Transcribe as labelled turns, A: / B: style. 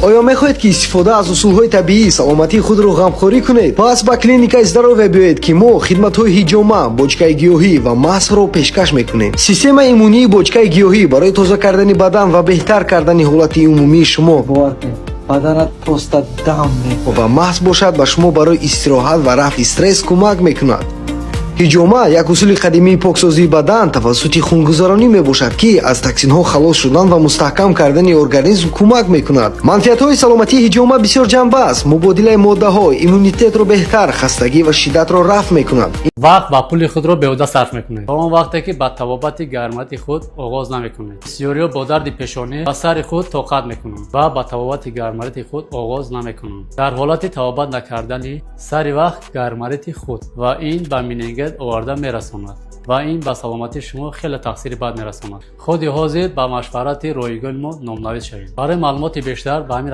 A: Оё мехоҳед, ки истифода аз усулҳои табиӣ саломатии худро ғамхорӣ кунед? Пас ба клиникаи «Здоровье» биёед, ки мо хидматҳои ҳиҷома, бочкаи гиёҳӣ ва масҳро пешкаш мекунем. Системаи иммунии бочкаи гиёҳӣ барои тоза кардани бадан ва беҳтар кардани ҳолати умумии шумо
B: Бовар кунед, баданат просто дам мехӯрад.
A: Ва масҳ бошад, ба шумо барои истироҳат ва рафъи стресс кӯмак мекунад. Ҳиҷома як усули қадимии поксозии бадан тавассути хунгузаронӣ мебошад, ки аз токсинҳо халос шудан ва мустаҳкам кардани организм кӯмак мекунад. Манфиатҳои саломатии ҳиҷома бисёр ҷанба аст: мубодилаи моддаҳо, иммунитетро беҳтар, хастагӣ ва шиддатро рафъ мекунад.
C: Вақт ва пули худро беҳуда сарф мекунед, то он вақте ки ба табобати гармарити худ оғоз намекунед. Бисёриҳо бо дарди пешонӣ ва сари худ тоқат мекунанд ва ба табобати гармарити худ оғоз намекунанд. Дар ҳолати табобат накардани сари вақт гармарити худ ва ин ба менингит оварда мерасонад ва ин ба саломатии шумо хеле таъсири бад мерасонад. Худи ҳозир ба машварати ройгони мо номнавис шавед. Барои маълумоти бештар ба ҳамин